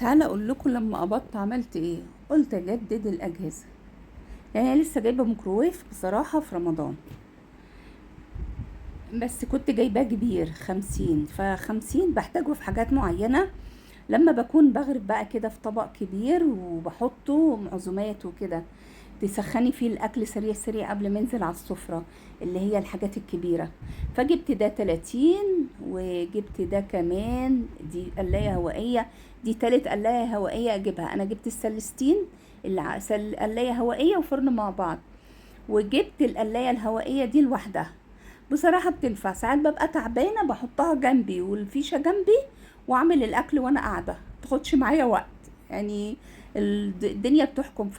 تعالى اقول لكم لما قبضت عملت ايه. قلت اجدد الاجهزة، يعني انا لسه جايبه ميكروويف بصراحة في رمضان، بس كنت جايباه كبير 50، ف50 بحتاجه في حاجات معينة لما بكون بغرب بقى كده في طبق كبير وبحطه عزومات وكده، تسخني فيه الاكل سريع سريع قبل ما انزل على السفرة، اللي هي الحاجات الكبيرة. فجبت ده 30، وجبت ده كمان، دي قلايه هوائية، دي تالت قلايه هوائية اجيبها. انا جبت السلستين اللي قلايه هوائية وفرن مع بعض، وجبت القلايه الهوائية دي لوحدها. بصراحة بتنفع، ساعات ببقى تعبانة بحطها جنبي والفيشه جنبي واعمل الاكل وانا قاعدة، متاخدش معايا وقت يعني، الدنيا بتحكم.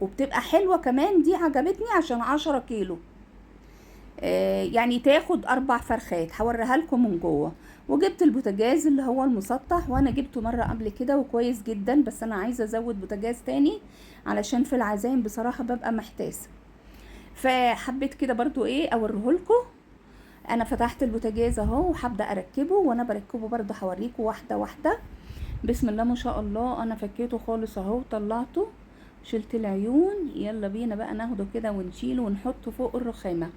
وبتبقى حلوة كمان. دي عجبتني عشان 10 كيلو، يعني تاخد 4 فرخات، هوريها لكم من جوه. وجبت البوتاجاز اللي هو المسطح، وانا جبته مرة قبل كده وكويس جدا، بس انا عايزه ازود بوتاجاز تاني علشان في العزايم بصراحة ببقى محتاسه. فحبيت كده برضو ايه اوريهولكم. انا فتحت البوتاجاز اهو وهبدا اركبه، وانا بركبه برضو هوريكم واحدة واحدة. بسم الله ما شاء الله، انا فكيته خالص اهو وطلعته، شلت العيون. يلا بينا بقى ناخده كده ونشيله ونحطه فوق الرخامه.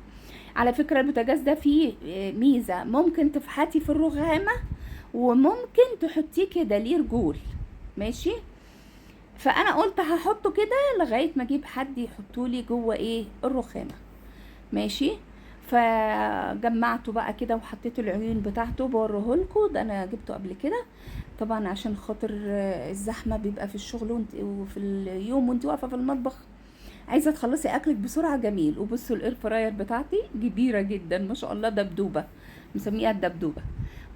على فكرة البوتاجاز ده فيه ميزة، ممكن تفحتي في الرخامه وممكن تحطيه كده ليه رجول، ماشي. فانا قلت هحطه كده لغاية ما اجيب حد يحطولي جوه ايه الرخامه، ماشي. فجمعته بقى كده وحطيت العيون بتاعته، بوريهولكوا ده انا جبته قبل كده طبعا عشان خاطر الزحمة بيبقى في الشغل وفي اليوم وانت واقفة في المطبخ عايزه تخلصي اكلك بسرعة. جميل. وبصوا ال air fryer بتاعتي كبيرة جدا ما شاء الله، دبدوبه، مسميها الدبدوبه.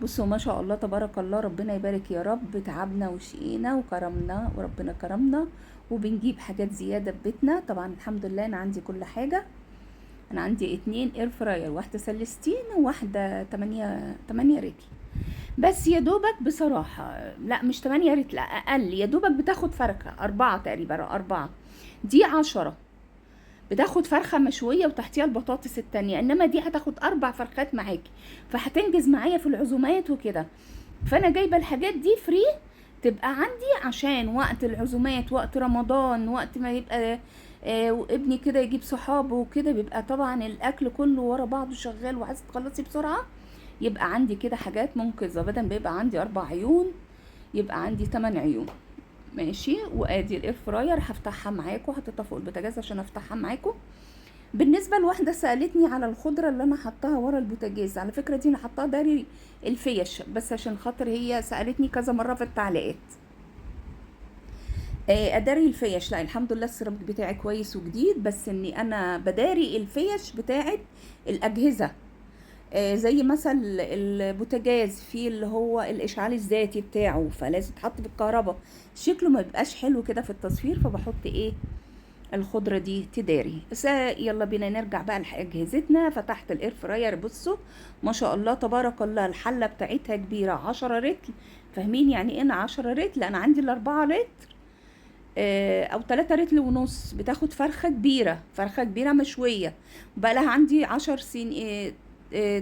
بصوا ما شاء الله تبارك الله، ربنا يبارك يا رب. تعبنا وشقينا وكرمنا وربنا كرمنا، وبنجيب حاجات زيادة في بيتنا طبعا الحمد لله. انا عندي كل حاجة، انا عندي 2 air fryer، واحدة سلستين وواحدة 8 رتل بس يا دوبك بصراحة. لا مش 8 رتل، لا اقل، يا دوبك بتاخد فرخة 4 تقريبا، 4 دي 10 بتاخد فرخة مشوية وتحتيها البطاطس التانية، انما دي هتاخد 4 فرخات معاكي، فهتنجز معايا في العزومات وكده. فانا جايبه الحاجات دي free تبقى عندي عشان وقت العزومات، وقت رمضان، وقت ما يبقى وابني كده يجيب صحابه وكده، بيبقى طبعا الاكل كله ورا بعضه شغال وعايزه تخلصي بسرعة، يبقى عندي كده حاجات منقذه. بدل ما يبقى عندي 4 عيون يبقى عندي 8 عيون، ماشي. وادي ال air fryer هفتحها معاكم، حطيتها فوق البوتاجاز عشان افتحها معاكم. بالنسبة لواحدة سالتني على الخضرة اللي انا حطاها ورا البوتاجاز، على فكرة دي انا حطاها داري الفيش بس عشان خاطر هي سالتني كذا مرة في التعليقات. اداري الفيش، لا الحمد لله السيراميك بتاعي كويس وجديد، بس اني انا بداري الفيش بتاعت الاجهزة، زي مثلا البوتاجاز فيه اللي هو الاشعال الذاتي بتاعه، فلازم يتحط بالكهرباء، شكله ما بيبقاش حلو كده في التصوير، فبحط ايه الخضرة دي تداري. بس يلا بينا نرجع بقى لاجهزتنا. فتحت ال air fryer، بصوا ما شاء الله تبارك الله، الحلة بتاعتها كبيرة 10 رتل. فاهمين يعني ايه 10 رتل؟ انا عندي ال4 رتل، او 3 رتل ونص، بتاخد فرخة كبيرة، فرخة كبيرة مشوية، بقى لها عندي 10 سنين،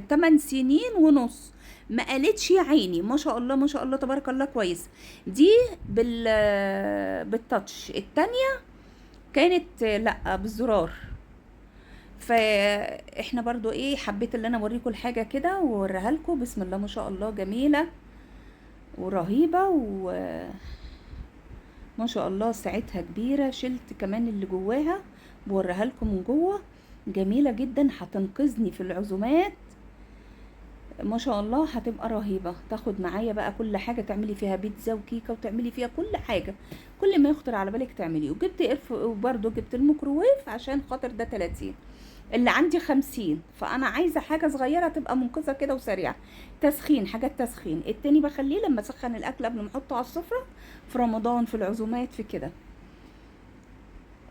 8 سنين ونص، ما قالتش يا عيني ما شاء الله ما شاء الله تبارك الله كويس. دي بالتاتش، التانية كانت لا بالزرار. فاحنا برضو ايه حبيت اللي انا اوريكم الحاجة كده واوريها لكم. بسم الله ما شاء الله جميلة ورهيبه، و ما شاء الله ساعتها كبيرة. شلت كمان اللي جواها بوريها لكم من جوه، جميلة جدا، هتنقذني في العزومات ما شاء الله، هتبقى رهيبة. تاخد معايا بقى كل حاجة، تعملي فيها بيتزا وكيكه، وتعملي فيها كل حاجة، كل ما يخطر على بالك تعمليه. وجبت قرف، وبرده جبت الميكروويف عشان خاطر ده 30، اللي عندي 50، فانا عايزه حاجة صغيرة تبقى منقذه كده وسريعة، تسخين، حاجات تسخين. التاني بخليه لما اسخن الاكل قبل ما احطه على السفرة في رمضان، في العزومات، في كده.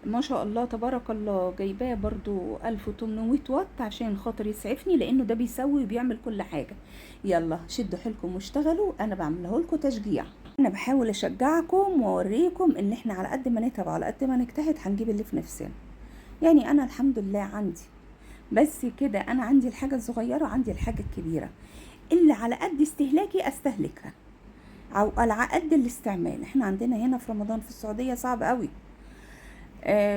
ما شاء الله تبارك الله. جايباه برضو 1800 واط عشان خاطر يسعفني، لانه ده بيسوي وبيعمل كل حاجة. يلا شدوا حيلكم واشتغلوا، انا بعمله لكم تشجيع، انا بحاول اشجعكم واوريكم ان احنا على قد ما نتعب على قد ما نجتهد هنجيب اللي في نفسنا. يعني انا الحمد لله عندي بس كده، انا عندي الحاجة الصغيرة وعندي الحاجة الكبيرة، اللي على قد استهلاكي استهلكها. او على قد الاستعمال. احنا عندنا هنا في رمضان في السعودية صعب قوي،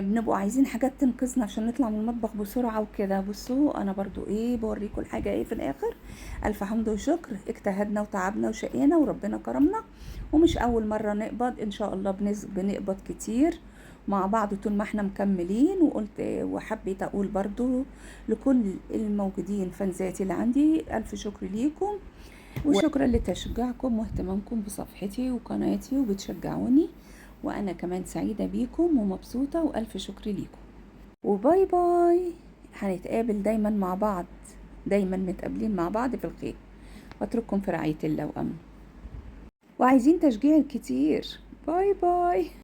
بنبقوا عايزين حاجات تنقذنا عشان نطلع من المطبخ بسرعة وكده. بصوا انا برضو ايه بوريكم الحاجة ايه في الاخر. الف حمد وشكر، اجتهدنا وتعبنا وشقينا وربنا كرمنا، ومش اول مرة نقبض ان شاء الله، بنقبض كتير مع بعض طول ما احنا مكملين. وقلت وحبيت اقول برضو لكل الموجودين فانزاتي اللي عندي الف شكر ليكم، وشكرا لتشجيعكم واهتمامكم بصفحتي وقناتي وبتشجعوني، وانا كمان سعيدة بيكم ومبسوطة، والف شكر ليكم و bye bye. هنتقابل دايما مع بعض، دايما متقابلين مع بعض في الخير، واترككم في رعاية الله وامنه، وعايزين تشجيع كتير. bye bye.